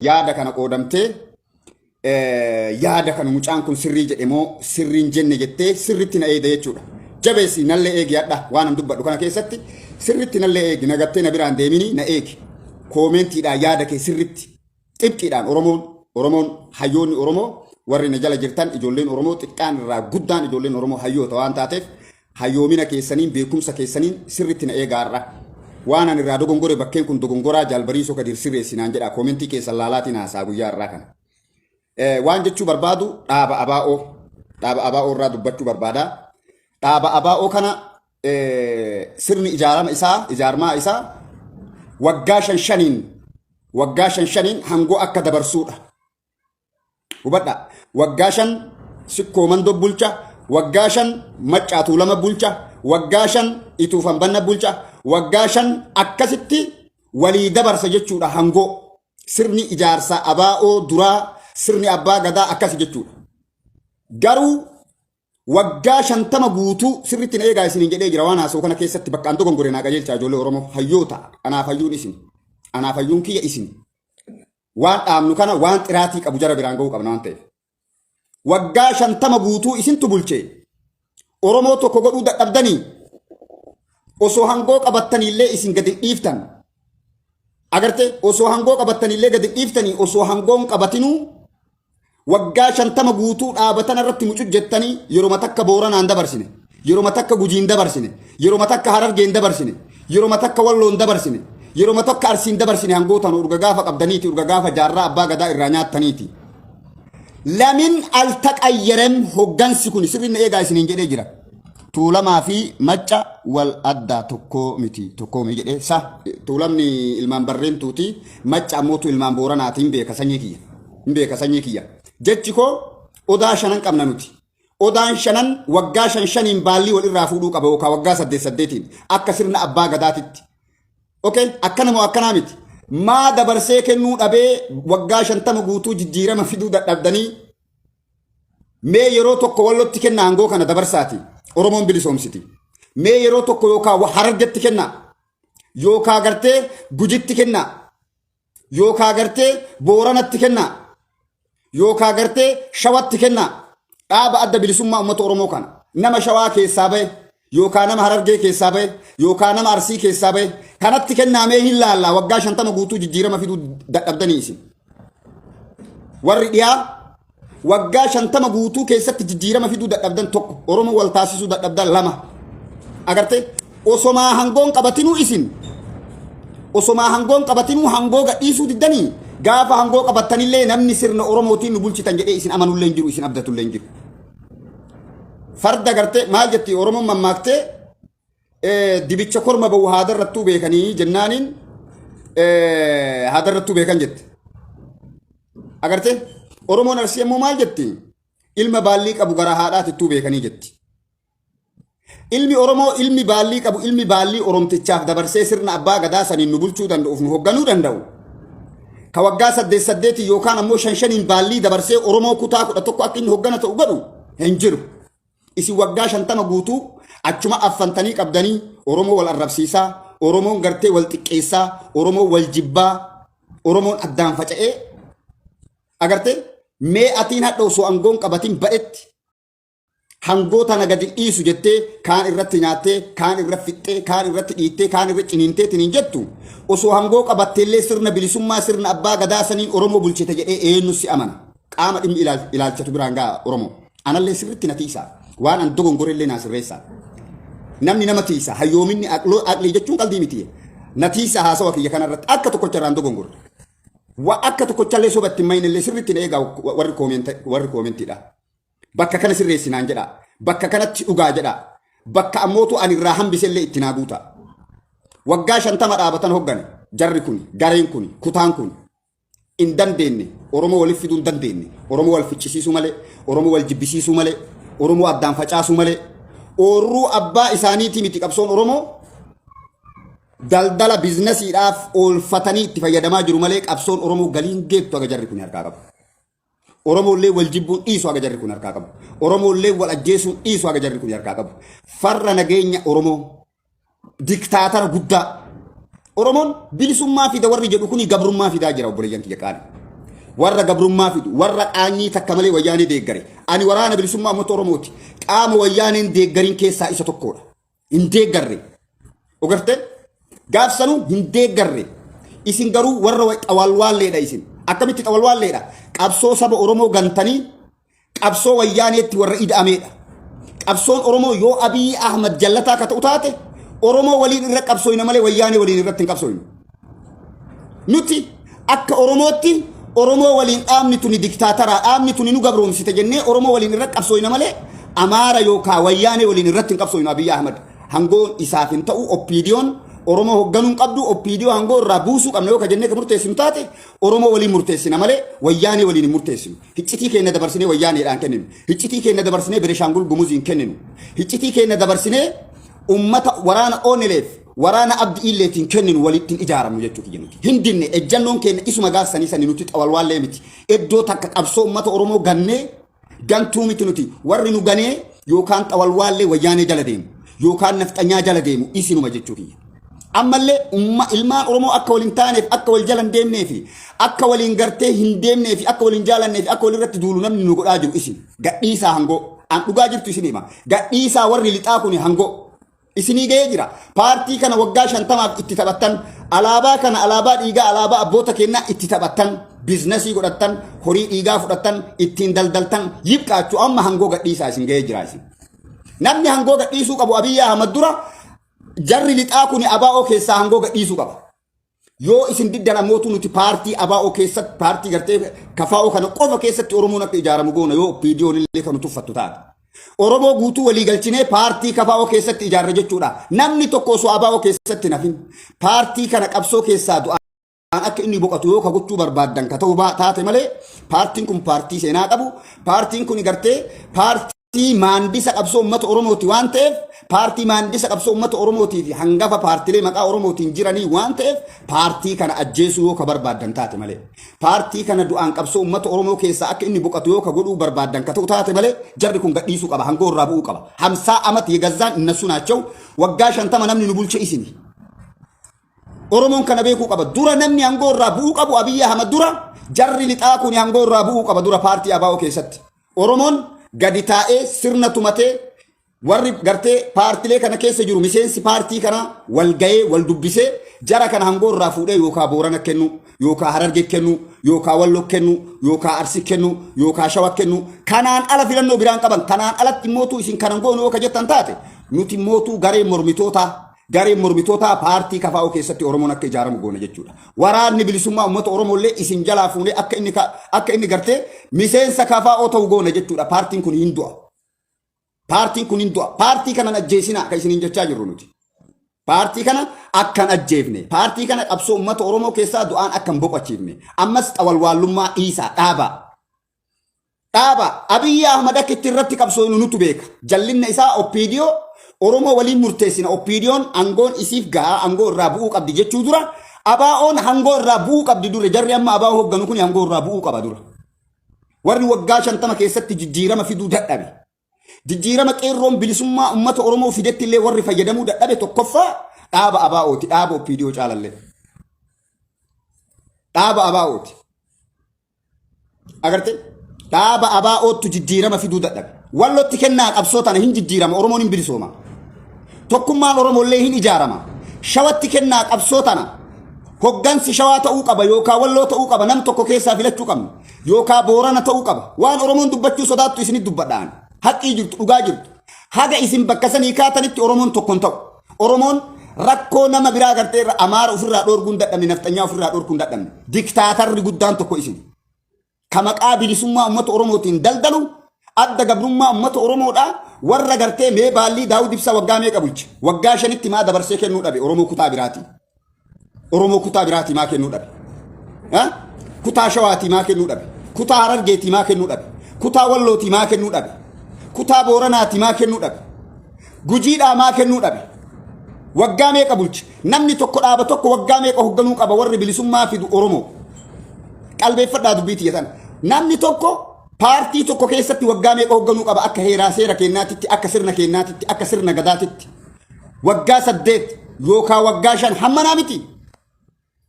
Yaada kana qoodamtee, yaada kana mucaan kun sirrii jedhe moo sirriin jenne jettee sirritti na eegda jechuudha. Jabeessi nallee eegi, hadha waan an dubbadhu kana keessatti sirritti nallee eegi, nagattee na biraan deemini, na eegi. Koomentiidhaan yaada kee sirritti xibqiidhaan. Oromoon hayyoonni Oromoo warri na jala jirtan, ijoolleen Oromoo xiqqaan irraa guddaan, ijoolleen Oromoo hayyoota waan taateef, hayyoomina keessaniin, beekumsa keessaniin sirritti na eegaarra. Waan ani irraa dogongore, bakkeen kun dogongoraa, jaalbariisoo Kadir sirreessinaan jedha, koomentii keessan laalaatiin haasaa guyyaa irraa kana. Waan jechuu barbaadu, dhaaba ABO irraa dubbachuu barbaada. Dhaaba ABO kana sirni ijaarama isaa, ijaarmaa isaa waggaa shan shaniin, waggaa shan shaniin hangoo akka dabarsuudha. Hubadha. Waggaa 5 Sikkoo Mandoo bulcha, waggaa 5 Maccaa Tuulama bulcha, waggaa 5 Ituufan Banna bulcha, waggaa 5 akkasitti walii dabarsa jechuudha hangoo. Sirni ijaarsa ABO duraa, sirni abbaa gadaa akkasi jechuudha. Garuu waggaa 50 guutuu, sirritti na eegaa isiniin jedhee jira, waan haasa'u kana keessatti bakka an dogongore naa qajeelchaa, ijoollee Oromoo hayyoota. Anaaf hayyuun isin. Anaaf hayyuun kiyya isin. Waan dhaabnu kana waan xiraatii qabu jara biraan ga'uu qabna waan ta'eef. Waggaa 50 guutuu isintu bulchee Oromoo tokko godhuu dadhabdanii, osoo hangoo qabattaniillee isin gadi dhiiftan. Agartee, osoo hangoo qabattaniillee gadi dhiiftanii, osoo hangoon qabatinuu waggaa 50 guutuu dhaabatan irratti mucuc jettanii, yeroo takka Booranaan dabarsine, yeroo takka Gujiin dabarsine, yeroo takka Harargeen dabarsine, yeroo takka Walloon dabarsine, yeroo takka Arsiin dabarsine. Hangootan urga gaafa qabdaniiti, urga gaafa jaarraa abbaa gadaa irraa nyaattaniiti. Lamin altaqayyarem hoggansi kun, sirriin eegaa isiniin jedhee jira. Tuulamaa fi Macca wal addaa, tokkoo miti, tokkoo miti jedhee sa. Tuulamni ilmaan Barreentuuti, Macca ammootu ilmaan Booranaatiin beeka sanyii kiyya. Hin beeka sanyii kiyya. Jechi koo, odaa shanan qabna nuti. Odaan shanan waggaa shan shaniin baallii wal irraa fuudhuu qaba yookaan waggaa saddeet saddeetiin akka sirna abbaa gadaatitti. Okay, akkana moo akkanaa miti? Maa dabarsee kennuu dhabee waggaa 50 guutuu jijjiirama fiduu dadhabdanii? Mee yeroo tokko Wallotti kenna aangoo kana dabarsaati. Oromoon bilisoomsiti. Mee yeroo tokko yookaan Harargetti kenna. Yookaan gartee Gujitti kenna. Yookaan gartee Booranatti kenna. Yookaan gartee Shawatti kenna. Dhaaba Adda Bilisummaa Uummata Oromoo kana. Nama Shawaa keessaa bahe, yookaan nama Harargee keessaa bahe, yookaan nama Arsii keessaa bahe kanatti kennaamee hin laallaa, waggaa 50 guutuu jijjiirama fiduu dadhabdanii isin. Warri dhiyaa waggaa 50 guutuu keessatti jijjiirama fiduu dadhabdan tokko, Oromoo wal taasisuu dadhabdan lama. Agartee, osomaa hangoon qabatinuu, isin osomaa hangoon qabatinuu hangoo gadhiisuu diddanii, gaafa hangoo qabattanillee namni sirna Oromootiin nu bulchitan jedhee isin amanullee hin jiru, isin abdatullee hin jiru. Farda gartee maal jetti Oromoon mammaaktee, dibicha korma bahu haadarrattuu beekanii jennaaniin, haadarrattuu beekan jette. Agartee, Oromoon Arsii ammoo maal jetti? Ilma baallii qabu gara haadhaatittuu beekanii jetti. Ilmi Oromoo, ilmi baallii qabu, ilmi baallii Oromtichaaf dabarsee sirna abbaa gadaa saniin nu bulchuu danda'uuf nu hoogganuu danda'u. Ka waggaa saddeet saddeetii yookaan ammoo shan shaniin baallii dabarsee Oromoo kutaa 11 akka inni hoggana ta'u godhu hin jiru. Isin waggaa 50 guutuu achuma affantanii qabdanii Oromoo wal arrabsiisaa, Oromoon gartee wal xiqqeessaa, Oromoo wal jibbaa, Oromoon addaan faca'ee. Agartee, mee atiin hadha osoo aangoon qabatin badhetti hangoo tana gadi dhiisu jettee, kaan irratti nyaattee, kaan irra fixxee, kaan irratti dhiittee, kaan irra ciniintee tiniin jettu, osoo hangoo qabatteellee sirna bilisummaa, sirna abbaa gadaa saniin Oromoo bulchite jedhee eenyu si amana? Qaama dhimmi ilaalchatu biraan ga'a Oromoo. Anallee sirritti na tiisa. Waan an dogongorellee naa sirreessa. Namni nama tiisa. Hayyoominni aqlii jechuun qalbii miti. Na tiisa haasawa kiyya kanarratti akka tokkocha irraan dogongorre. Wa akka tokkochallee soba itti hin mayinillee sirritti na eegaa, warri koomentiidha. Bakka kana sirreessinaan jedha. Bakka kanatti dhugaa jedha. Bakka ammootu ani irraa hambisellee itti naa guuta. Waggaa 50 dhaabatan hoggane. Jarri kun, gareen kun, kutaan kun hin dandeenye. Oromoo waliif fiduu hin dandeenye. Oromoo wal ficcisiisuu malee, Oromoo wal jibbisiisuu malee, Oromoo addaan facaasuu malee. Oorruu abbaa isaaniitii miti qabsoon Oromoo, daldala biizinasiidhaaf oolfatanii itti fayyadamaa jiru malee, qabsoon Oromoo galiin geettu aga jarri kun harkaa qabu. Oromoollee wal jibbuun dhiisu aga jarri kun harkaa qabu. Oromoollee wal ajjeesuun dhiisu aga jarri kun harkaa qabu. Farra nageenya Oromoo, diktaatara guddaa. Oromoon bilisummaa fida warri jedhu kuni gabrummaa fidaa jira, obboleeyyan kiyya qaali. Warra gabrummaa fidu, warra qaanyii takka malee wayyaanee deeggare. Ani waraana bilisummaa uummata Oromooti. Qaama wayyaaneen deeggariin keessaa isa tokkodha. Hin deeggarre. Ogarte? Gaafsanuu hin deeggarre. Isin garuu warra xawalwaalleedha isin. Akkamitti xawalwaalleedha? Qabsoo saba Oromoo gantanii qabsoo wayyaaneetti warra ida'ameedha. Qabsoon Oromoo yoo Abiyyi Ahmad jallataa akka ta'u taate Oromoo waliin irra qabsooyna malee wayyaanee waliin irratti hin qabsooynu. Nuti akka Oromootti Oromoo waliin dhaabni tuni diktaataraa dhaabni tuni nu gabroomsite jennee Oromoo waliin irra qabsooyna malee Amaara yookaan wayyaanee waliin irratti hin qabsooynu Abiyyi Ahmad. Hangoon isaaf hin ta'u OPDOn Oromoo hoogganuu hin qabdu OPDO hangoo irraa buusuu qabna yoo ka jennee ka murteessinu taate Oromoo waliin murteessina malee wayyaanee waliin hin murteessinu. Hiccitii keenya dabarsinee wayyaaneedhaan kenninu. Hiccitii keenya dabarsinee Benishaangul Gumuziin kenninu. Hiccitii keenya dabarsinee ummata waraana Ooneleef waraana Abdi Illeetiin kenninu walitti hin ijaaramnu jechuu kiyya nuti. Hin dinne ejjannoon keenya isuma gaafsanii sanii nuti xawalwaallee miti. Iddoo takka qabsoo ummata Oromoo gannee gantuu miti nuti. Warri nu ganee yookaan xawalwaallee wayyaanee jala deemu yookaan nafxanyaa jala deemu isinuma jechuu kiyya. Ammallee umma ilmaan Oromoo akka waliin taaneef akka wal jala hin deemnee fi akka waliin gartee hin deemnee fi akka waliin jaalannee fi akka walirratti duulu namni nu godhaa jiru isin. Gadhiisaa hangoo. An dhugaa jirtu isin hima. Gadhiisaa warri lixaa kun hangoo. Isinii ga'ee jira. Paartii kana waggaa 50f itti taphattan, alaabaa kana alaabaa dhiigaa alaabaa abboota kennaa itti taphattan, biizinasii godhattan, horii dhiigaa fudhattan, ittiin daldaltan, yibqaachuu amma hangoo gadhiisaa isin ga'ee jira isin. Namni hangoo gadhiisuu qabu Abiyyi Ahmad dura jarri lixaa kun ABO keessaa hangoo gadhiisuu qaba. Yoo isin diddan ammootu nuti paartii ABO keessatti paartii gartee KFO kana qofa keessatti Oromoon akka ijaaramu goona yoo OPDOn illee kan tuffattu taate. Oromoo guutuu walii galchinee paartii KFO keessatti ijaarra jechuudha. Namni tokko osoo ABO keessatti hin hafin paartii kana qabsoo keessaa du'aan akka inni boqotu yoo ka gochuu barbaaddan ka ta'u taate malee paartiin kun paartii seenaa qabu paartiin kun gartee paartii maandisa qabsoo uummata Oromooti waan ta'eef paartii maandisa qabsoo uummata Oromootii fi hangafa paartilee maqaa Oromootiin jiranii waan ta'eef paartii kana ajjeesuu yoo ka barbaaddan taate malee paartii kana du'aan qabsoo uummata Oromoo keessaa akka inni boqotu yoo ka godhuu barbaaddan ka ta'u taate malee jarri kun gadhiisuu qaba hangoo irraa bu'uu qaba. Hamsaa amat yegazzaan innasu naachaw waggaa 50 namni nu bulche isini. Oromoon kana beekuu qaba. Dura namni aangoo irraa bu'uu qabu Abiyyi Ahmad dura jarri lixaa kun aangoo irraa bu'uu qaba dura paartii ABO keessatti. Oromoon gadi taa'ee sirna tumatee warri gartee paartilee kana keessa jiru miseensi paartii kana wal ga'ee wal dubbisee jara kana aangoo irraa fuudhee yookaan Boorana kennu yookaan Harargee kennu yookaan Walloo kennu yookaan Arsii kennu yookaan Shawa kennu kanaan ala filannoo biraan qaban kanaan alatti mootuu isin kanan goonu yoo ka jettan taate nuti mootuu garee mormitootaa Gareen mormitootaa paartii KFO keessatti Oromoon akka ijaaramu goona jechuudha. Waraanni bilisummaa uummata Oromoo illee isin jalaa fuunee akka inni gartee miseensa KFO ta'u goona jechuudha. Paartiin kun hin du'a. Paartiin kun hin du'a. Paartii kanan ajjeesinaa kan isiniin jechaa jirru nuti. Paartii kana akkan ajjeefne. Paartii kana qabsoo uummata Oromoo keessaa du'aan akkan boqochiifne. Ammas xawalwaallummaa dhiisaa dhaabaa. Dhaaba Abiyyi Ahmad akka itti irratti qabsooynu nutu beeka. Jallinna isaa OPDO Oromoo waliin murteessina. OPDOn angoon isiif gahaa angoo irraa bu'uu qabdi jechuu dura ABOn hangoo irraa bu'uu qabdi dura jarri amma ABO hoogganu kun hangoo irraa bu'uu qaba dura. Warri waggaa 50 keessatti jijjiirama fiduu dadhabe. Jijjiirama qeerroon bilisummaa uummata Oromoo fidetti illee warri fayyadamuu dadhabe tokkoffaa dhaaba ABOti dhaaba OPDO caalallee. Dhaaba ABOti. Agartee? Dhaaba ABOttu jijjiirama fiduu dadhabe. Wallotti kennaa qabsoo tana hin jijjiirama Oromoon hin bilisooma. Tokkummaan Oromoo illee hin ijaarama. Shawatti kennaa qabsoo tana hoggansi shawaa ta'uu qaba yookaan walloo ta'uu qaba nam tokko keessaa filachuu qabna yookaan boorana ta'uu qaba. Waan Oromoon dubbachuu sodaattu isinit dubbadhaan. Haqqii jirtu dhugaa jirtu. Haga isin bakka sanii kaatanitti Oromoon tokko hin ta'u. Oromoon rakkoo nama biraa gartee irra Amaara ofirraa dhoorguun dadhabne nafxanyaa ofirraa dhoorkuun dadhabne. Diktaatarri guddaan tokko isin. Ka maqaa bilisummaa uummata Oromootiin daldalu adda gabrummaa uummata Oromoodha warra gartee mee baallii Daawud Ibsaa waggaa meeqa bulche? Waggaa 5tti maa dabarsee kennuu dhabe Oromoo kutaa biraatii. Oromoo kutaa biraatii maa kennuu dhabe? Kutaa Shawaatii maa kennuu dhabe? Kutaa Harargeetii maa kennuu dhabe? Kutaa Wallootii maa kennuu dhabe? Kutaa Booranaatii maa kennuu dhabe? Gujiidhaa maa kennuu dhabe? Waggaa meeqa bulche? Namni tokko dhaaba tokko waggaa meeqa hoogganuu qaba warri bilisummaa fidu Oromoo? Qalbeeffadhaa dubbii tiyya tana. Namni tokko paartii tokko keessatti waggaa meeqa hoogganuu qaba akka heeraa seera kennaatitti, akka sirna kennaatitti, akka sirna gadaatitti. Waggaa 8 yookaan waggaa 5 hammanaa miti.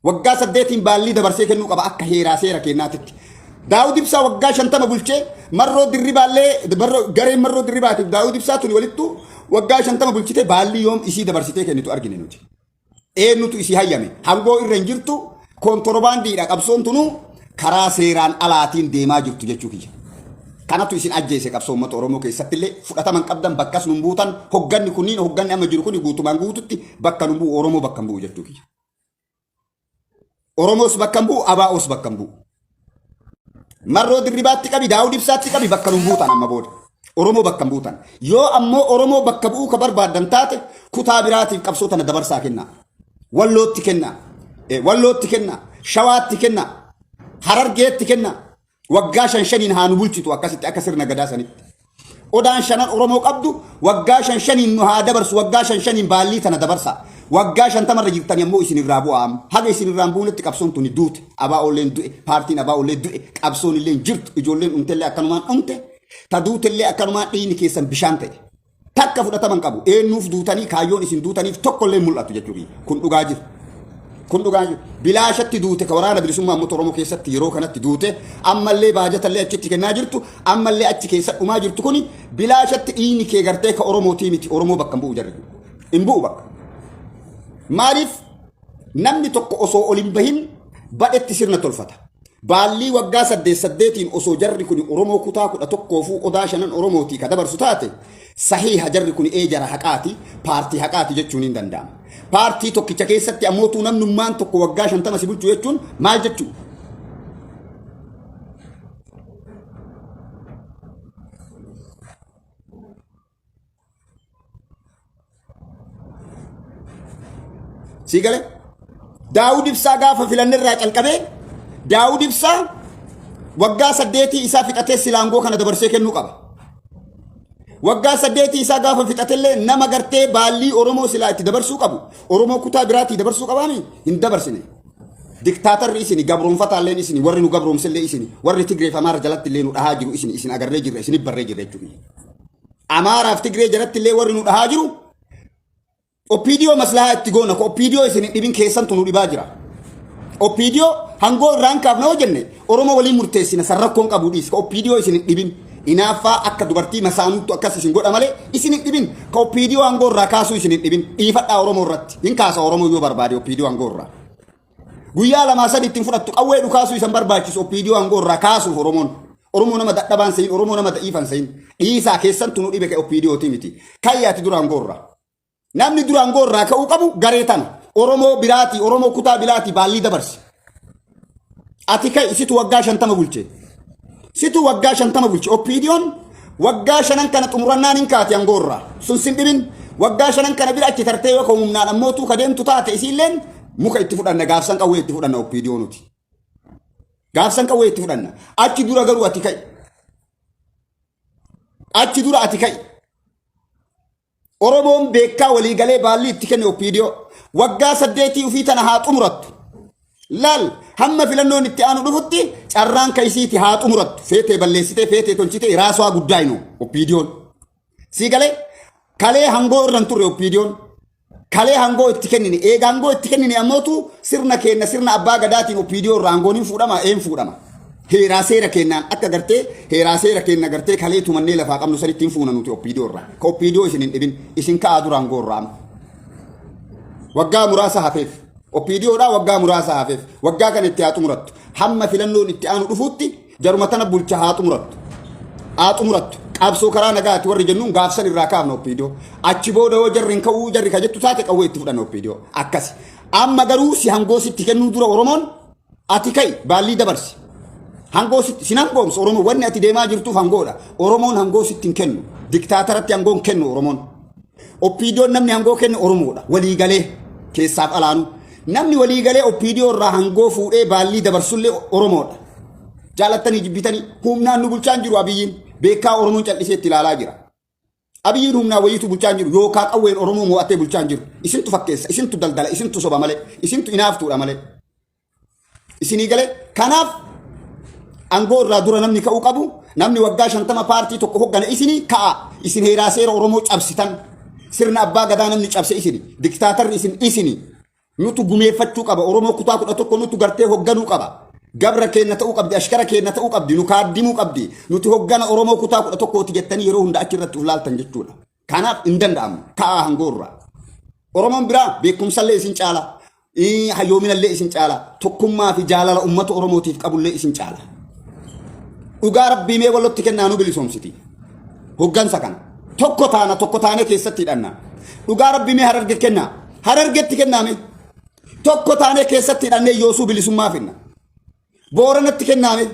Waggaa 8n baallii dabarsee kennuu qaba akka heeraa seera kennaatitti. Daawud Ibsaa waggaa 50 bulchee Marroo Dirribaallee gareen Marroo Dirribaatiif Daawud Ibsaa tuni walittu waggaa 50 bulchitee baallii yoom isii dabarsitee kennitu argine nuti. Eenyutu isii hayyame? Hangoo irra hin jirtu kontorobaandiidha qabsoon tunuu karaa seeraan alaatiin deemaa jirtu jechuu kiyya. Kanatu isin ajjeese qabsoo uummata Oromoo keessatti illee fudhataman qabdan bakkas nun buutan hogganni kunniin hogganni amma jiru kuni guutumaan guututti bakka nun bu'u Oromoo bakka hin bu'u jechuu kiyya. Oromoos bakka hin bu'u ABOs bakka hin bu'u. Marroo Dirribaatti qabi Daawud Ibsaatti qabi bakka nun buutan amma booda. Oromoo bakka hin buutan. Yoo ammoo Oromoo bakka bu'uu ka barbaaddan taate kutaa biraatiif qabsoo tana dabarsaa kennaa. Wallootti kennaa. Wallootti kennaa. Shawaatti kennaa. Harargeetti kennaa. Waggaa shan shaniin haa nu bulchitu akkasitti akka sirna gadaa sanitti. Odaan shanan Oromoo qabdu waggaa shan shaniin nu haa dabarsu waggaa shan shaniin baallii tana dabarsa. Waggaa 50rra jirtanii ammoo isin irraa bu'aa. Haga isin irraa hin buunetti qabsoon tuni duute. ABOlleen du'e, paartiin ABOllee du'e, qabsoon illee hin jirtu, ijoolleen dhumtellee akkanumaan dhumte, ta duutellee akkanumaan dhiigni keessan bishaan ta'e. Takka fudhatama hin qabu. Eenyuuf duutanii kaayyoon isin duutaniif tokkollee hin mul'atu jechuudha. Kun dhugaa jiru. Kun dhugaa jiru. Bilaashatti duute ka waraana bilisummaa uummata Oromoo keessatti yeroo kanatti duute ammallee baajatallee achitti kennaa jirtu ammallee achi keessa dhumaa jirtu kuni bilaashatti dhiigni kee gartee ka Oromootii miti Oromoo bakka hin bu'u jarri. Hin bu'u bakka. Maaliif namni tokko osoo ol hin bahin badhetti sirna tolfata. Baallii waggaa saddeet saddeetiin osoo jarri kuni Oromoo kutaa 11fuu odaa shanan Oromootii ka dabarsu taate sahiiha jarri kuni ee jara haqaati paartii haqaati jechuun hin danda'ama. Paartii tokkicha keessatti ammootuu namnummaan tokko waggaa 50 si bulchu jechuun maal jechuu? Sii galee? Daawud Ibsaa gaafa filanne irraa calqabee Daawud Ibsaa waggaa saddeetii isaa fixatee silaangoo kana dabarsee kennuu qaba. Waggaa saddeetii isaa gaafa fixatellee nama gartee baallii Oromoo silaa itti dabarsuu qabu Oromoo kutaa biraatii dabarsuu qabaami hin dabarsine. Diktaatarri isini gabroonfataalleen isini warri nu gabroomsellee isini warri Tigreef Amaara jalatti illee nu dhahaa jiru isini isin agarree jirra isini barree jirra jechuudha. Amaaraaf Tigree jalatti illee warri nu dhahaa jiru OPDO maslahaa itti goona ka OPDO isin hin dhibin keessantu nu dhibaa jira. OPDO hangoo irraan kaafna hoo jenne Oromoo waliin murteessina san rakkoon qabu dhiis ka OPDO isin hin dhibin. Inaaffaa akka dubartii masaanuuttu akkas isin godha malee isin hin dhibin ka OPDO hangoo irraa kaasuu isin hin dhibin dhiifadhaa Oromoo irratti hin kaasa Oromoo yoo barbaade OPDO hangoo irraa. Guyyaa lamaa sadi ittiin fudhattu qawwee dhukaasuu isan barbaachisu OPDO aangoo irraa kaasuuf Oromoon. Oromoo nama dadhabaan sayin, Oromoo nama da'iifan sayin. Dhiisaa keessantu nu dhibe ka OPDOti miti. Kayyaati dura aangoo irraa. Namni dura aangoo irraa ka'uu qabu garee tana. Oromoo biraatii, Oromoo kutaa biraatii baallii dabarsi. Ati kai situ waggaa 50 bulche. Situ waggaa 50 bulche. OPDOn waggaa shanan kana xumurannaan hin kaati aangoo irraa. Sun sin dhibin. Waggaa shanan kana bira achi tartee yoo humnaan ammootuu ka deemtu taate isiilleen muka itti fudhanna gaafsan qawwee itti fudhanna OPDO nuti. Gaafsan qawwee itti fudhanna. Achi dura garuu ati ka'i. Achi dura ati ka'i. Oromoon beekaa walii galee baallii itti kenne OPDO. Waggaa saddeetii ofii tana haa xumurattu. Laal hamma filannoon itti aanu dhufutti carraan kayisiiti haa xumurattu. Feetee balleessitee feetee tolchitee raaswaa guddaa hinu OPDOn. Sii galee kalee hangoo irra hin turre OPDOn. Kalee hangoo itti kennine eega hangoo itti kennine ammootu sirna keenna sirna abbaa gadaatiin OPDO irraa hangoon hin fuudhama een fuudhama. Heeraa seera keennaan akka gartee heeraa seera keenna gartee kalee tumannee lafaa qabnu sanitti hin fuuna nuti OPDO irraa. Ka OPDO isin hin dhibin isin ka'aa dura hangoo irraa amma. Waggaa muraasa hafeef. OPDOdhaa waggaa muraasa hafeef. Waggaa kana itti haa xumurattu. Hamma filannoon itti aanu dhufuutti Jaruma tana bulcha haa xumurattu. Haa xumurattu. Qabsoo karaa nagaati warri jennuun gaafsan irraa kaafna OPDO. Achi booda yoo jarri hin ka'uu jarri ka jettu taate qawwee itti fudhanna OPDO. Akkasi. Amma garuu si hangoo sitti kennuu dura Oromoon ati ka'i baallii dabarsi. Hangoo sitti sin hangoomsu Oromoo wanni ati deemaa jirtuuf hangoodha. Oromoon hangoo sitti hin kennu. Diktaataratti hangoo hin kennu Oromoon. OPDOn namni hangoo kenne Oromoodha. Walii galee keessaaf alaanuu. Namni walii galee OPDO irraa hangoo fuudhee baallii dabarsullee Oromoodha. Jaalattanii jibbitanii humnaan nu bulchaan jiru Abiyyiin beekaa Oromoon callisee itti ilaalaa jira. Abiyyiin humnaan wayiitu bulchaan jiru yookaan qawween Oromoo mo'atee bulchaan jiru. Isintu fakkeessa, isintu daldala, isintu soba malee, isintu inaaftuudha malee. Isinii galee kanaaf aangoo irraa dura namni ka'uu qabu namni waggaa 50 paartii tokko hoggane isinii ka'a isin heeraa seera Oromoo cabsitan sirna abbaa gadaa namni cabse isini diktaatarri isin isini nutu gumeeffachuu qaba Oromoo kutaa 11 nutu gartee hogganuu qaba. Gabra keenna ta'uu qabdi, ashkara keenna ta'uu qabdi, nu kaaddimuu qabdi. Nuti hoggana Oromoo kutaa 11ti jettanii yeroo hunda achirratti uf laaltan jechuudha. Kanaaf hin danda'amu. Ka'aa hangoorraa. Oromoon biraa beekumsallee isin caala. Hayyoominallee isin caala. Tokkummaa fi jaalala uummata Oromootiif qabullee isin caala. Dhugaa rabbii mee wallotti kennaa nu bilisoomsiti. Hoggansa kana. Tokko taana tokko taanee keessatti hidhanna. Dhugaa rabbii mee Hararge kennaa. Harargetti kennaa mee. Tokko taanee keessatti hidhannee yoosuu bilisummaa finna. Booranatti kennaame.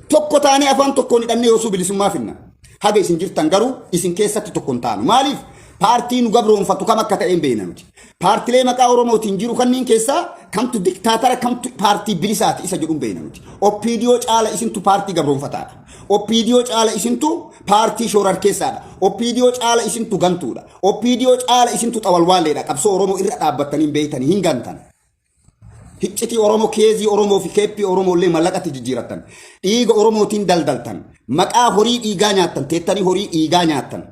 Tokko taanee afaan tokkoon hidhannee yoosuu bilisummaa finna. Haga isin jirtan garuu isin keessatti tokko hin taanu. Maaliif? Paartii nu gabroonfatu kam akka ta'e hin beekna nuti. Paartilee maqaa Oromootiin jiru kanneen keessaa kamtu diktaatara kamtu paartii bilisaati isa jedhu hin beekna nuti. OPDO caala isintu paartii gabroonfataadha. OPDO caala isintu paartii shoorarkeessaadha. OPDO caala isintu gantuudha. OPDO caala isintu xawalwaalleedha. Qabsoo Oromoo irra dhaabbattanii hin beektanii hin gantan. Hiccitii Oromoo, keezii Oromoo fi keeppii Oromoo illee mallaqatti jijjiirattan. Dhiiga Oromootiin daldaltan. Maqaa horii dhiigaa nyaattan. Teettanii horii dhiigaa nyaattan.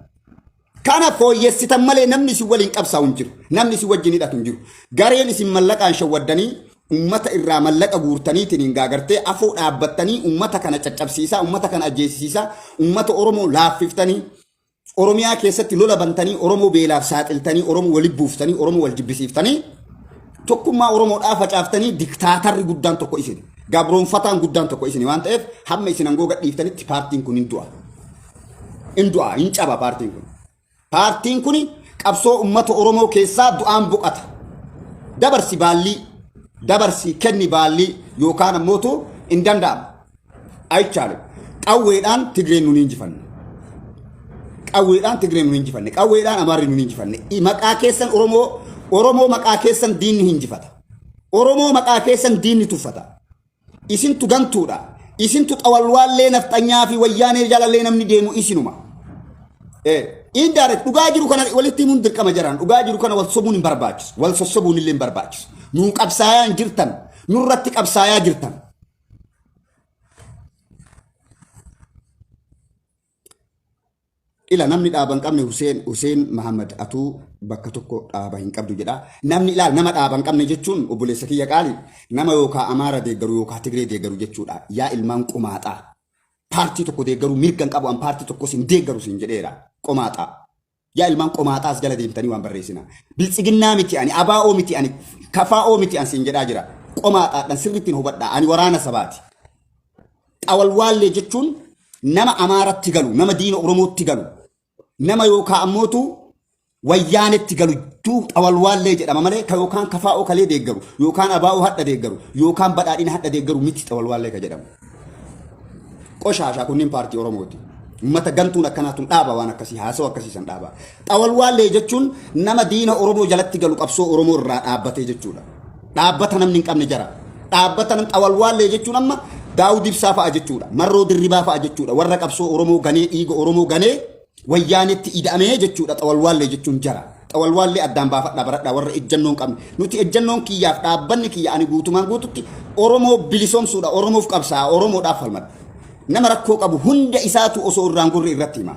Kana fooyyessitan malee namni isin waliin qabsaa'u hin jiru. Namni isin wajjin hidhatu hin jiru. Gareen isin mallaqaan shawwaddanii ummata irraa mallaqa guurtaniitiin hin gaagartee afoo dhaabbattanii ummata kana caccabsiisaa, ummata kana ajjeesisiisaa, ummata Oromoo laaffiftanii Oromiyaa keessatti lola bantanii Oromoo beelaaf saaxiltanii Oromoo wali buuftanii Oromoo wal jibbisiiftanii tokkummaa Oromoodhaa facaaftanii diktaatarri guddaan tokko isin gabroonfataan guddaan tokko isin waan ta'eef hamma isin aangoo gadhiiftanitti paartiin kun hin du'a. Hin du'a hin caba paartiin kun. Paartiin kun qabsoo uummata Oromoo keessaa du'aan boqata. Dabarsi baallii dabarsi kenni baallii yookaan ammootu hin danda'amu. Aychaalu. Qawweedhaan Tigreen nun injifanne. Qawweedhaan Tigreen nun injifanne. Qawweedhaan Amaarri nun injifanne. Maqaa keessan Oromoo Oromoo maqaa keessan diinni injifata. Oromoo maqaa keessan diinni tuffata. Isintu gantuudha. Isintu xawalwaallee nafxanyaa fi wayyaanee jalallee namni deemu isinuma. Indirect dhugaa jiru kana walitti himuun dirqama jaraan dhugaa jiru kana wal sobuun hin barbaachisu. Wal sossobuun illee hin barbaachisu. Nuu qabsaayaa hin jirtan. Nurratti qabsaayaa jirtan. Ila namni dhaaba hin qabne Huseen Huseen Mahammad atuu bakka tokko dhaaba hin qabdu jedha. Namni ilaal nama dhaaba hin qabne jechuun obboleessa kiyya qaali nama yookaa Amaara deeggaru yookaa Tigree deeggaru jechuudha. Yaa ilmaan qomaaxaa. Paartii tokko deeggaruu mirga hin qabu an paartii tokkos hin deeggaru siin jedheera. Qomaaxaa. Yaa ilmaan qomaaxaa as jala deemtanii waan barreessina. Biltsiginnaa miti ani, ABO miti ani, KFO miti ani siin jedhaa jira. Qomaaxaadhaan sirriitti hubadhaa. Ani waraana sabaati. Xawalwaallee jechuun nama Amaaratti galu, nama diina Oromootti galu, nama yookaan ammootu wayyaanetti galu jechuu xawalwaallee jedhama malee ka yookaan KFO kalee deeggaru, yookaan ABO hadha deeggaru, yookaan badhaadhina hadha deeggaru miti xawalwaallee ka jedhamu. Qoshaashaa kunniin paartii Oromooti. Uummata gantuun akkanaa tun dhaaba waan akkasii haasawa akkasii san dhaaba. Xawalwaallee jechuun nama diina Oromoo jalatti galu qabsoo Oromoo irraa dhaabbatee jechuudha. Dhaabbata namni hin qabne jara. Dhaabbata nam xawalwaallee jechuun amma Daawud Ibsaa fa'a jechuudha. Marroo Dirribaa fa'a jechuudha. Warra qabsoo Oromoo ganee dhiiga Oromoo ganee wayyaanetti ida'amee jechuudha xawalwaallee jechuun jara. Xawalwaallee addaan baafadhaa baradhaa warra ejjennoo hin qabne. Nuti ejjennoon kiyyaaf dhaabbanni kiyya ani guutumaan guututti Oromoo bilisoomsuudha Oromoof qabsaa'a Oromoodhaaf falmadha. Nama rakkoo qabu hunda isaatu osoo irraan gurri irratti hima.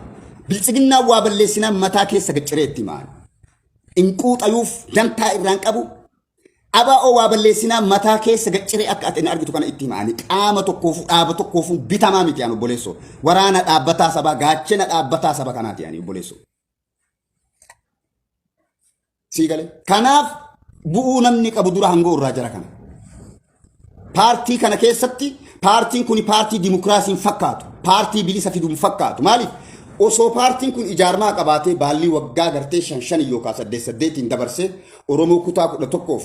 Biltsiginnaan waa balleessinaan mataa keessa gacciree itti himaa. Inquuxayuuf dantaa irraan qabu ABO waa balleessinaa mataa keessa gacciree akka ati argitu kana itti hima. Ani qaama tokkoofuu dhaaba tokkoofuu bitamaa miti ani obboleessoo. Waraana dhaabbataa sabaa gaachena dhaabbataa saba kanaati ani obboleessoo. Sii galee. Kanaaf bu'uu namni qabu dura hangoo irraa jara kana. Paartii kana keessatti paartiin kun paartii dimokiraasii hin fakkaatu. Paartii bilisa fidu hin fakkaatu. Maaliif? Osoo paartiin kun ijaarmaa qabaatee baallii waggaa gartee shan shan yookaan saddeet saddeetiin dabarsee Oromoo kutaa 11f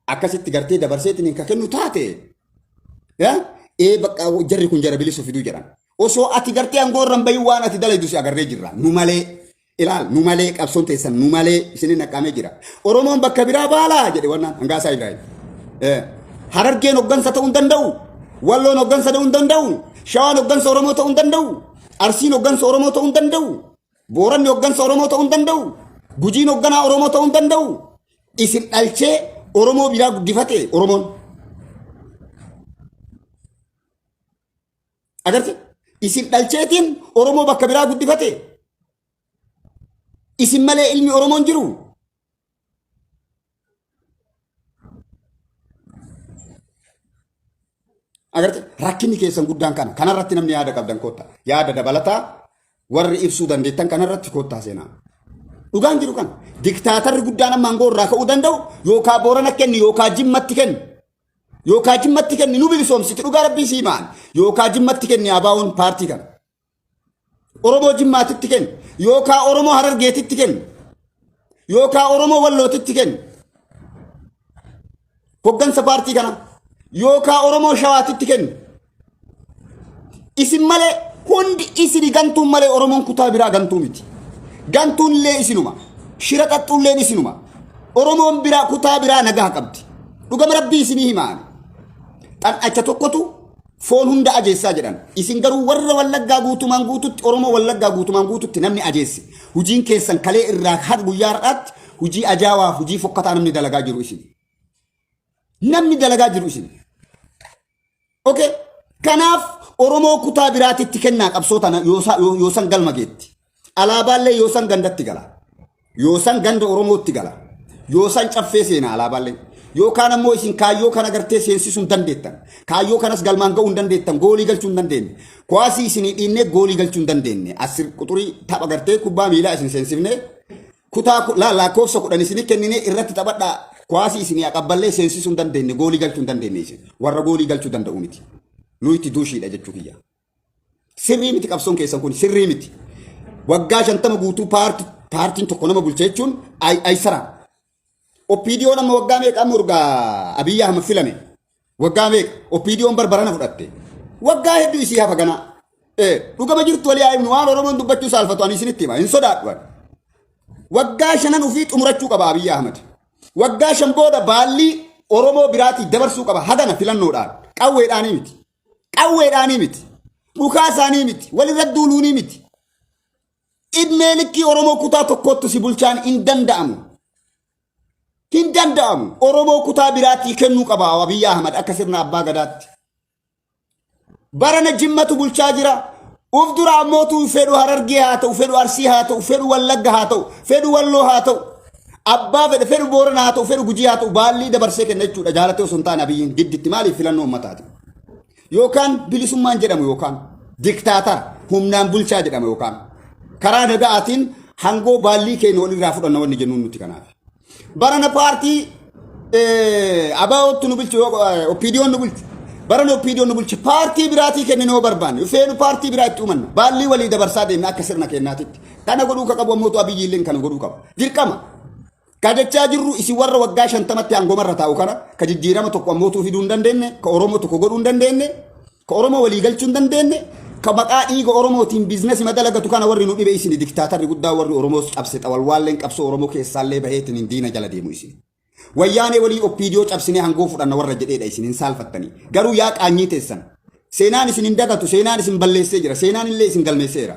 akkasitti gartee dabarseetiin hin kennu taate ee bakka jarri kun jara bilisa fiduu jedhan. Osoo ati gartee aangoo irra hin bahin waan ati dalaydu si agarree jirra. Nu malee ilaal nu malee qabsoon teessan nu malee isinin naqqaamee jira. Oromoon bakka biraa baalaa jedhe wannaan Hangaasaa Ibrahim. Harargeen hoggansa ta'uu hin danda'u. Walloon hoggansa ta'uu hin danda'u. Shawaan hoggansa Oromoo ta'uu hin danda'u. Arsiin hoggansa Oromoo ta'uu hin danda'u. Booranni hoggansa Oromoo ta'uu hin danda'u. Gujiin hogganaa Oromoo ta'uu hin danda'u. Isin dhalchee Oromoo biraa guddifate Oromoon. Agarte? Isin dhalcheetiin Oromoo bakka biraa guddifate. Isin malee ilmi Oromoo hin jiru. Agarte, rakkinni keessan guddaan kana. Kanarratti namni yaada qabdan kotta. Yaada dabalataa warri ibsuu dandeettan kanarratti kottaa seenaa. Dhugaan jiru kana. Diktaatarri guddaan amma aangoo irraa ka'uu danda'u yookaan Boorana kenni yookaan Jimmatti kenni. Yookaan Jimmatti kenni, nu bilisoomsiti, dhugaa rabbii sii maan. Yookaan Jimmatti kenni ABO'n paartii kana. Oromoo Jimmaatitti kenni. Yookaan Oromoo Harargeetitti kenni. Yookaan Oromoo Wallootitti kenni. Hoggansa paartii kana. Yookaan Oromoo Shawaatitti kenni. Isin malee hundi isini gantuun malee Oromoon kutaa biraa gantuu miti. Gantuun illee isinuma. Shira xaxxuulleen isinuma. Oromoon biraa kutaa biraa nagaa qabdi. Dhugama rabbii isinii himaan. Xan'acha tokkotu foon hunda ajeessaa jedhan. Isin garuu warra Wallaggaa guutumaan guututti, Oromoo Wallaggaa guutumaan guututti namni ajeesse. Hujiin keessan kalee irraa haga guyyaa har'aatti hujii ajaa'aa, hujii fokkataa namni dalagaa jiru isin. Namni dalagaa jiru isin. Okay. Kanaaf Oromoo kutaa biraatitti kennaa qabsoo tana yoo san galma geetti. Alaabaallee yoo san gandatti gala. Yoo san ganda Oromootti gala. Yoo san caffee seena alaabaallee. Yookaan ammoo isin kaayyoo kana gartee seensisuu hin dandeettan. Kaayyoo kanas galmaan ga'uu hin dandeettan. Goolii galchuu hin dandeenye. Kuwaasii isinii dhiinnee goolii galchuu hin dandeenye. Asir quxurii tapha gartee kubbaa miilaa isin seensifnee kutaa lakkoofsa 10 isinii kenninee irratti taphadhaa, kuwaasii isinii aqabballee seensisuu hin dandeenye. Goolii galchuu hin dandeenye isin. Warra goolii galchuu danda'u miti. Nuyi duushiidha jechuu kiyya. Sirrii miti, qabsoon keessan kun sirrii miti. Waggaa 50 guutuu paartiin tokko nama bulcha jechuun aysara. OPDO'n amma waggaa meeqa amma urgaa Abiyyi Ahmad filame? Waggaa meeqa? OPDO'n barbarana fudhatte. Waggaa hedduu isii hafa ganaa. Dhugama jirtu walii haa himnu, waan Oromoon dubbachuu saalfatu ani isinitti hima, hin sodaadhu ani. Waggaa shanan ofii xumurachuu qaba Abiyyi Ahmad. Waggaa 5 booda baallii Oromoo biraatii dabarsuu qaba hagana filannoodhaan. Qawweedhaanii miti. Qawweedhaanii miti. Dhukaasaanii miti. Walirra duuluunii miti. Idmee likkii Oromoo kutaa tokkotti si bulchaan hin danda'amu. Hin danda'amu. Oromoo kutaa biraatii kennuu qaba Abiyyi Ahmad akka sirna abbaa gadaatti. Barana Jimmatu bulchaa jira. Uf dura ammootu fedhu Harargee haa ta'u, fedhu Arsii haa ta'u, fedhu Wallagga haa ta'u, fedhu Walloo haa ta'u, abbaa fedhe, fedhu Boorana haa ta'u, fedhu Gujii haa ta'u, baallii dabarsee kenna jechuudha. Jaalatee osoo hin taane Abiyyiin gidditti maaliif filannoo uummataati. Yookaan bilisummaan jedhamu yookaan diktaatara humnaan bulchaa jedhama yookaan karaa naga'aatiin hangoo baallii keenya walirraa fudhanna wanni jennuun nuti kanaaf. Barana paartii ABO'tti nu bulchu, OPDO'n nu bulchu. Barana OPDO'n nu bulchu, paartii biraatii kennine yoo barbaanne feenu paartii biraa itti uumanna. Baallii walii dabarsaa deemna akka sirna kennaatitti. Kana godhuu ka qabu ammootu Abiyyi illee kana godhuu qaba. Dirqama. Ka jechaa jirru isin warra waggaa 50tti aangomarra taa'u kana ka jijjiirama tokko ammootuu fiduu hin dandeenye, ka Oromoo tokko godhuu hin dandeenye, ka Oromoo walii galchuu hin dandeenye, ka maqaa dhiiga Oromootiin biizinasii madalagatu kana warri nu dhibe isin, diktaatarri guddaa warri Oromoos cabse xawalwaalleen qabsoo Oromoo keessaallee baheetiin hin diina jala deemu isin. Wayyaanee walii OPDO cabsinee hangoo fudhanna warra jedheedha isin, hin saalfattanii. Garuu yaa qaanyii teessan. Seenaan isin hin dagatu, seenaan isin balleessee jira, seenaan illee isin galmeesseera.